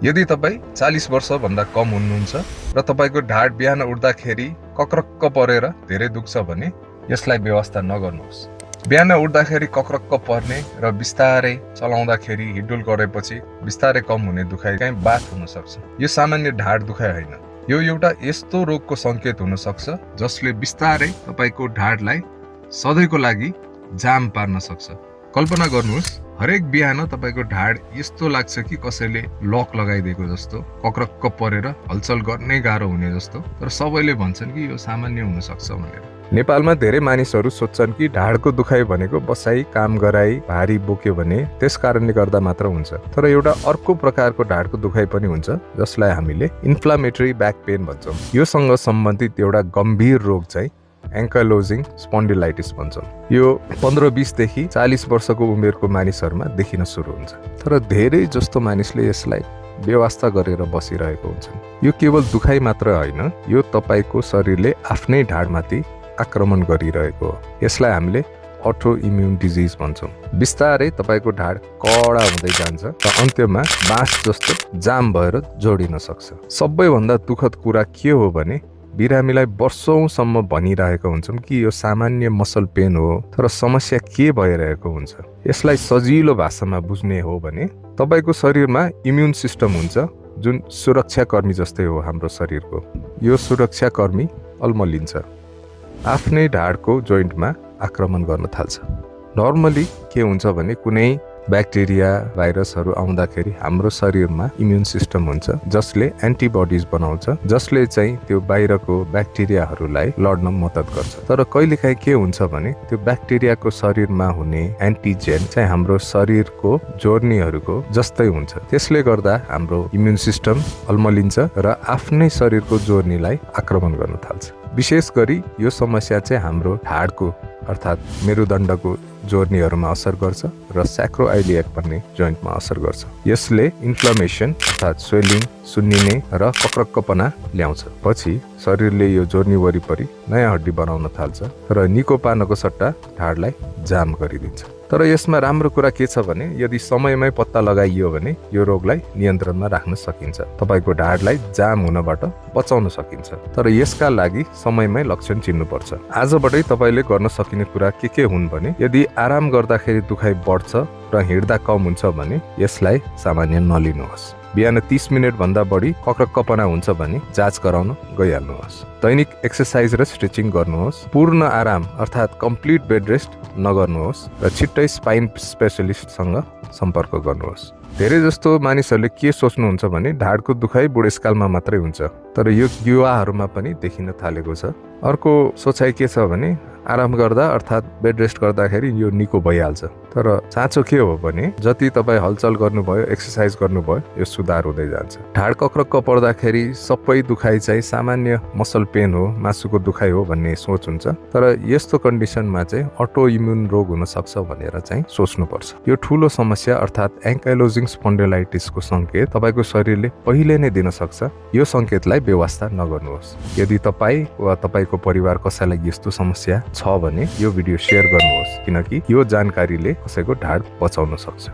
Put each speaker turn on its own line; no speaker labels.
यदि तपाईँ 40 वर्षभन्दा कम हुनुहुन्छ र तपाईँको ढाड बिहान उठ्दाखेरि कक्रक्क परेर धेरै दुख्छ भने यसलाई व्यवस्था नगर्नुहोस्। बिहान उठ्दाखेरि कक्रक्क पर्ने र बिस्तारै चलाउँदाखेरि हिडडुल गरेपछि बिस्तारै कम हुने दुखाइ चाहिँ बाथ हुन सक्छ। यो सामान्य ढाड दुखाइ होइन, यो एउटा यस्तो रोगको संकेत हुन सक्छ जसले बिस्तारै तपाईँको ढाडलाई सधैँको लागि जाम पार्न सक्छ। कल्पना गर्नुहोस्, हरेक बिहान तपाईँको ढाड यस्तो लाग्छ कि कसैले लक लगाइदिएको जस्तो, कक्रक्क परेर हलचल गर्नै गाह्रो हुने जस्तो। तर सबैले भन्छन् कि यो सामान्य हुन सक्छ भनेर। नेपालमा धेरै मानिसहरू सोच्छन् कि ढाडको दुखाइ भनेको बसाई, काम गराई, भारी बोक्यो भने त्यस कारणले गर्दा मात्र हुन्छ। तर एउटा अर्को प्रकारको ढाडको दुखाइ पनि हुन्छ जसलाई हामीले इन्फ्लामेटरी ब्याक पेन भन्छौँ। योसँग सम्बन्धित एउटा गम्भीर रोग चाहिँ एङ्काइलोजिङ स्पन्डिलाइटिस भन्छौँ। यो 15-20 देखि 40 वर्षको उमेरको मानिसहरूमा देखिन सुरु हुन्छ। तर धेरै जस्तो मानिसले यसलाई व्यवस्था गरेर बसिरहेको हुन्छन्। यो केवल दुखाइ मात्र होइन, यो तपाईँको शरीरले आफ्नै ढाडमाथि आक्रमण गरिरहेको हो। यसलाई हामीले अटो इम्युन डिजिज भन्छौँ। बिस्तारै तपाईँको ढाड कडा हुँदै जान्छ र अन्त्यमा बाँस जस्तो जाम भएर जोडिन सक्छ। सबैभन्दा दुःखद कुरा के हो भने बिरामीलाई वर्षौंसम्म भनिरहेको हुन्छौँ कि यो सामान्य मसल पेन हो, तर समस्या के भइरहेको हुन्छ। यसलाई सजिलो भाषामा बुझ्ने हो भने तपाईँको शरीरमा इम्युन सिस्टम हुन्छ जुन सुरक्षाकर्मी जस्तै हो हाम्रो शरीरको। यो सुरक्षाकर्मी अल्मलिन्छ, आफ्नै ढाडको जोइन्टमा आक्रमण गर्न थाल्छ। नर्मली के हुन्छ भने कुनै ब्याक्टेरिया भाइरसहरू आउँदाखेरि हाम्रो शरीरमा इम्युन सिस्टम हुन्छ जसले एन्टिबडिज बनाउँछ, जसले चाहिँ त्यो बाहिरको ब्याक्टेरियाहरूलाई लड्न मद्दत गर्छ। तर कहिलेकाहीँ के हुन्छ भने त्यो ब्याक्टेरियाको शरीरमा हुने एन्टिजेन चाहिँ हाम्रो शरीरको जोर्नीहरूको जस्तै हुन्छ। त्यसले गर्दा हाम्रो इम्युन सिस्टम अल्मलिन्छ र आफ्नै शरीरको जोर्नीलाई आक्रमण गर्न थाल्छ। विशेष गरी यो समस्या चाहिँ हाम्रो ढाडको अर्थात् मेरुदण्डको जोर्नीहरूमा असर गर्छ र स्याक्रोआइलियाक भन्ने जोइन्टमा असर गर्छ। यसले इन्फ्लामेसन अर्थात् स्वेलिङ, सुन्निने र कक्रक्कपना ल्याउँछ। पछि शरीरले यो जोर्नी वरिपरि नयाँ हड्डी बनाउन थाल्छ र निको पार्नको सट्टा ढाडलाई जाम गरिदिन्छ। तर यसमा राम्रो कुरा के छ भने यदि समयमै पत्ता लगाइयो भने यो रोगलाई नियन्त्रणमा राख्न सकिन्छ, तपाईँको ढाडलाई जाम हुनबाट बचाउन सकिन्छ। तर यसका लागि समयमै लक्षण चिन्नुपर्छ। आजबाटै तपाईँले गर्न सकिने कुरा के हुन् भने यदि आराम गर्दाखेरि दुखाइ बढ्छ र हिँड्दा कम हुन्छ भने यसलाई सामान्य नलिनुहोस्। बिहान 30 मिनट भन्दा बढी कक्रक्कपना हुन्छ भने जाँच गराउन गइहाल्नुहोस्। दैनिक एक्सर्साइज र स्ट्रेचिङ गर्नुहोस्। पूर्ण आराम अर्थात् कम्प्लिट बेड रेस्ट नगर्नुहोस् र छिट्टै स्पाइन स्पेशलिस्टसँग सम्पर्क गर्नुहोस्। धेरै जस्तो मानिसहरूले के सोच्नुहुन्छ भने ढाडको दुखाइ बुढेसकालमा मात्रै हुन्छ, तर यो युवाहरूमा पनि देखिन थालेको छ। अर्को सोचाइ के छ भने आराम गर्दा अर्थात् बेड रेस्ट गर्दाखेरि यो निको भइहाल्छ। तर साँचो के हो भने जति तपाईँ हलचल गर्नुभयो, एक्सर्साइज गर्नुभयो, यो सुधार हुँदै जान्छ। ढाड कक्रक्क पर्दाखेरि सबै दुखाइ चाहिँ सामान्य मसल पेन हो, मासुको दुखाइ हो भन्ने सोच हुन्छ। तर यस्तो कन्डिसनमा चाहिँ अटो इम्युन रोग हुन सक्छ भनेर चाहिँ सोच्नुपर्छ। यो ठुलो समस्या अर्थात् एङ्काइलोजिङ स्पन्डिलाइटिसको सङ्केत तपाईँको शरीरले पहिले नै दिन सक्छ। यो सङ्केतलाई बेवास्ता नगर्नुहोस्। यदि तपाईँ वा तपाईँको परिवार कसैलाई यस्तो समस्या छ भने यो भिडियो सेयर गर्नुहोस्, किनकि यो जानकारीले कसैको ढाड बचाउन सक्छ।